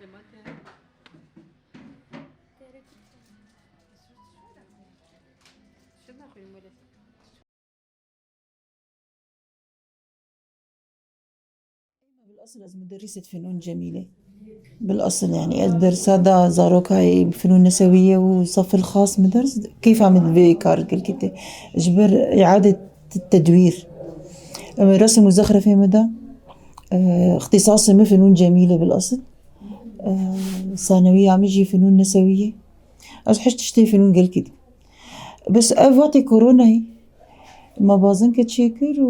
بالأصل از مدرسة فنون جميلة، بالأصل يعني أدرس هذا زاروكاي فنون نسوية وصف الخاص مدرس كيف عم بكار كل جبر إعادة التدوير، رسم وزخرفة مدى، اختصاصي من فنون جميلة بالأصل، ثانوية عم يجي فنون نسوية، أز حش تشتري فنون قل كده. بس وقت كورونا هي ما بازن كتشيكر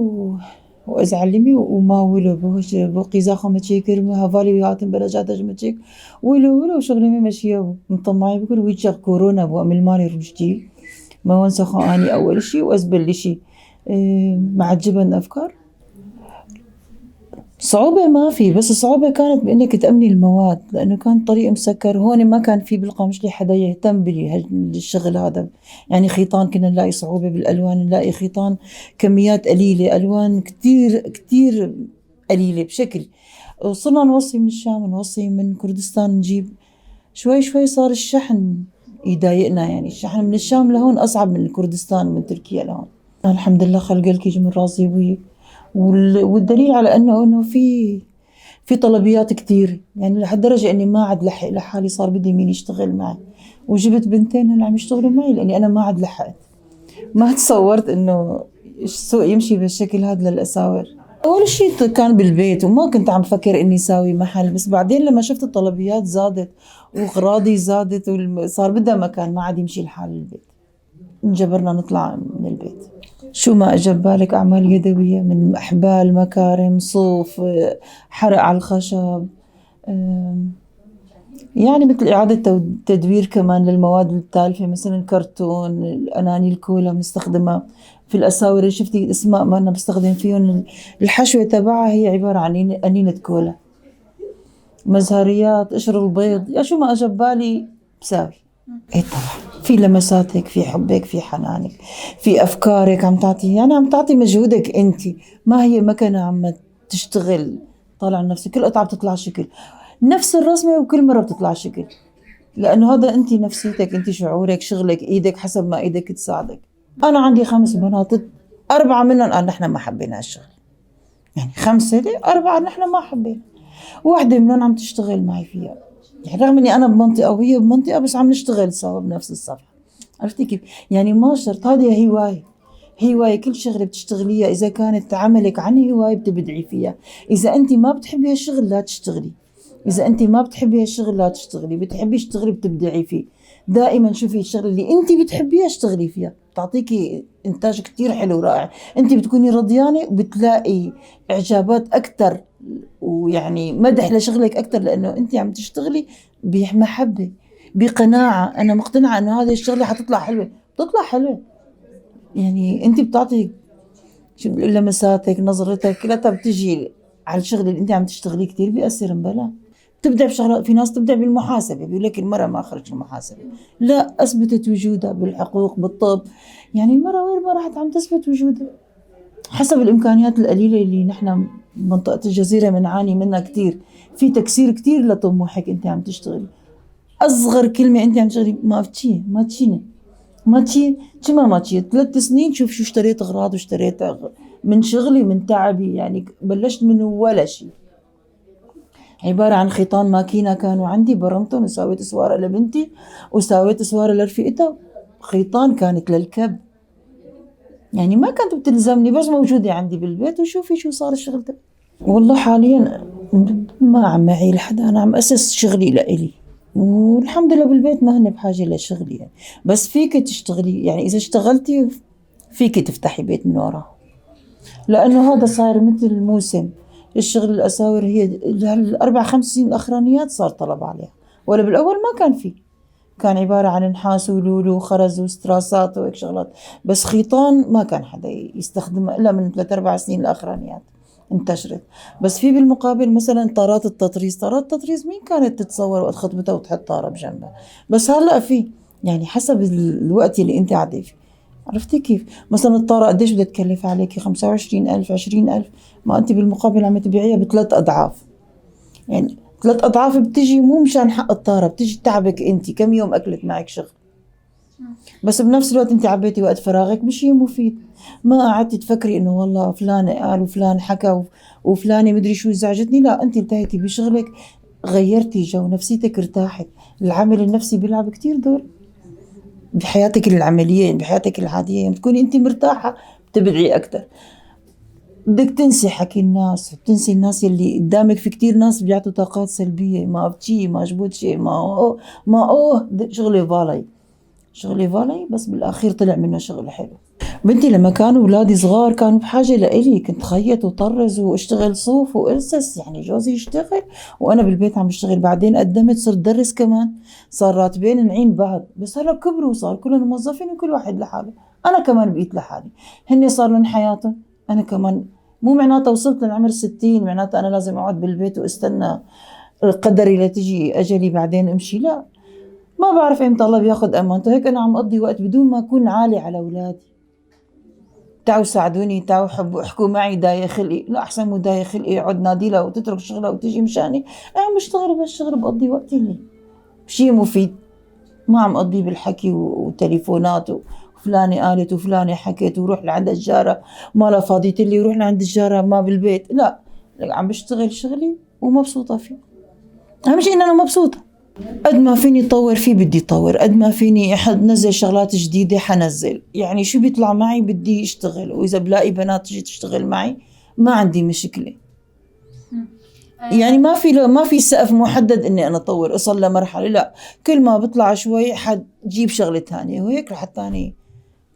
وأزعلمي وما ولو بوش بقيزا خم تشيكر ما هفالي وياتن بلجات تشيك ولو ولو شغلي ما مشيه مطمعي بكل ويتشغ كورونا بو أمل مالي رمشتي ما ونسخ أني أول شي وأزبل شي معجبا أفكار. صعوبة ما في، بس الصعوبة كانت بإنك تأمني المواد، لأنه كان الطريق مسكر، هون ما كان في بالقامشلي حدا يهتم بالشغل هذا، يعني خيطان كنا نلاقي صعوبة بالألوان، نلاقي خيطان كميات قليلة، ألوان كتير كتير قليلة بشكل، وصرنا نوصي من الشام، نوصي من كردستان، نجيب شوي شوي صار الشحن يضايقنا، يعني الشحن من الشام لهون أصعب من كردستان ومن تركيا لهون. الحمد لله خلق لك من راضي بوي، والدليل على انه في طلبيات كتير، يعني لحد درجة اني ما عاد لحق لحالي، صار بدي مين يشتغل معي، وجبت بنتين هلا عم يشتغلوا معي لاني انا ما عاد لحقت، ما تصورت انه السوق يمشي بالشكل هذا للاساور. اول شيء كان بالبيت وما كنت عم فكر اني ساوي محل، بس بعدين لما شفت الطلبيات زادت واغراضي زادت وصار بدها مكان، ما عاد يمشي الحال البيت، انجبرنا نطلع من البيت. شو ما اجى ببالك اعمال يدويه من احبال، مكارم، صوف، حرق على الخشب، يعني مثل اعاده تدوير كمان للمواد التالفه، مثلا كرتون، الاناني الكولا بنستخدمها في الاساور اللي شفتي اسماء ما انا بستخدم فيهم، الحشوه تبعها هي عباره عن انينه كولا، مزهريات، قشر البيض، يا شو ما اجى ببالي بساوي. ايه طبعا في لمساتك، في حبك، في حنانك، في افكارك، عم تعطي، يعني عم تعطي مجهودك انت، ما هي مكنه عم تشتغل طالع نفسك، كل قطعه بتطلع شكل، نفس الرسمه وكل مره بتطلع شكل، لانه هذا انت نفسيتك، انت شعورك، شغلك، ايدك حسب ما ايدك تساعدك. انا عندي 5 بنات، 4 منهم قال نحن ما حبينا هالشغل، يعني 5 ليه 4 نحن ما حبينا، واحدة منهم عم تشتغل معي فيها، يعني رغم اني انا بمنطقة وهي بمنطقة بس عم نشتغل سوا بنفس الصفحة. عرفتي كيف؟ يعني ما شرط، هذه هواية، هواية كل شغلة بتشتغليها إذا كانت عملك عن هواية بتبدعي فيها، إذا أنت ما بتحبي هالشغل لا تشتغلي، إذا أنت ما بتحبي هالشغل لا تشتغلي، بتحبي تشتغلي بتبدعي فيه، دائما شوفي الشغل اللي أنت بتحبيها اشتغلي فيها، بتعطيكي إنتاج كتير حلو ورائع، أنت بتكوني رضيانة وبتلاقي إعجابات أكتر ويعني مدح لشغلك أكتر، لأنه أنت عم تشتغلي بمحبة، بقناعة، أنا مقتنعة إنه هذه الشغلة حتطلع حلوة، بتطلع حلوة، يعني أنت بتعطي لمساتك، نظرتك، كلها بتجي على الشغل اللي أنت عم تشتغليه كتير بيأثر. مبلا بتبدع بشغلات، في ناس تبدع بالمحاسبة، بيقول لك المرأة ما خرج المحاسبة، لا أثبتت وجودها بالحقوق، بالطب، يعني المرأة وين ما راحت عم تثبت وجودها حسب الإمكانيات القليلة اللي نحن بمنطقة الجزيرة بنعاني منها كتير، في تكسير كتير لطموحك أنت عم تشتغلي، أصغر كلمة أنت عم تشتغلي ما بتشي، ما تشيني، ما تشي، شو ما تشي، 3 سنين شوف شو اشتريت أغراض واشتريت من شغلي من تعبي، يعني بلشت من ولا شيء، عبارة عن خيطان ماكينة كانوا عندي برمتهم وسويت سوارة لبنتي وسويت سوارة لرفيقتها، خيطان كانت للكب، يعني ما كانت بتلزمني بس موجودة عندي بالبيت، وشوفي شو صار الشغل ده. والله حاليا ما عم معي لحدا، أنا عم أسس شغلي لإلي والحمد لله بالبيت ما هن بحاجة لشغلي يعني، بس فيك تشتغلي، يعني إذا اشتغلتي فيك تفتحي بيت من وراه، لأنه هذا صاير مثل موسم الشغل. الأساور هي الأربع 5 سنين الأخرانيات صار طلب عليها، ولا بالأول ما كان في، كان عبارة عن نحاس ولولو وخرز وستراسات وهيك شغلات، بس خيطان ما كان حدا يستخدمها إلا من 3-4 سنين الأخرانيات انتشرت. بس في بالمقابل مثلا طارات التطريز، طارات التطريز مين كانت تتصور وقت خطبتها وتحط طارة بجنبها، بس هلا في، يعني حسب الوقت اللي انت قاعدة فيه. عرفتي كيف؟ مثلا الطارة قديش بدها تكلف عليكي؟ 25,000، 20,000، ما انت بالمقابل عم تبيعيها ب3 أضعاف. يعني 3 أضعاف بتجي مو مشان حق الطارة، بتجي تعبك أنت، كم يوم أكلت معك شغل، بس بنفس الوقت أنت عبيتي وقت فراغك بشي مفيد، ما قعدتي تفكري إنه والله فلان قال وفلان حكى وفلانة مدري شو زعجتني، لا أنت التهيتي بشغلك، غيرتي جو، نفسيتك ارتاحت. العامل النفسي بيلعب كتير دور بحياتك العملية، يعني بحياتك العادية، يعني تكوني أنت مرتاحة بتبدعي أكتر. بدك تنسي حكي الناس، بتنسي الناس اللي قدامك، في كتير ناس بيعطوا طاقات سلبية، ما بتشي، ما جبوت شي، ما أوه، ما أوه، شغلي فالي، شغلي فالي، بس بالأخير طلع منه شغل حلو. بنتي لما كانوا أولادي صغار كانوا بحاجة لإلي، كنت خيط وطرز واشتغل صوف وقرصص، يعني جوزي يشتغل وأنا بالبيت عم بشتغل. بعدين قدمت صرت درس كمان، صار راتبين نعين بعض، بس هلا كبروا وصار كلهم موظفين وكل واحد لحاله، أنا كمان بقيت لحالي، هن صار لهم حياتهم، أنا كمان. مو معناتها وصلت للعمر 60 معناتها أنا لازم أقعد بالبيت وأستنى قدري لتجي أجلي بعدين أمشي، لا، ما بعرف إمتى الله بياخد أمانته. هيك أنا عم أقضي وقت بدون ما أكون عالي على أولادي، تعوا ساعدوني، تعوا حبوا احكوا معي، ضايق خلقي، لا أحسن مو ضايق خلقي اقعد نادي لها وتترك شغلها وتجي مشاني، أنا عم بشتغل بهالشغل بقضي وقتي لي شيء مفيد، ما عم قضيه بالحكي وتليفونات وفلانة قالت وفلانة حكت وروح لعند الجارة ما لها فاضية لي وروح لعند الجارة ما بالبيت، لا عم بشتغل شغلي ومبسوطة فيه، أهم شيء إن أنا مبسوطة. قد ما فيني طور فيه بدي طور، قد ما فيني نزل شغلات جديدة حنزل، يعني شو بيطلع معي بدي اشتغل، وإذا بلاقي بنات تجي تشتغل معي ما عندي مشكلة. يعني ما في سقف محدد إني أنا أطور أصل لمرحلة، لا كل ما بطلع شوي حجيب شغلة ثانية وهيك لحتى أنا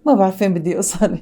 ما بعرف فين بدي أوصل.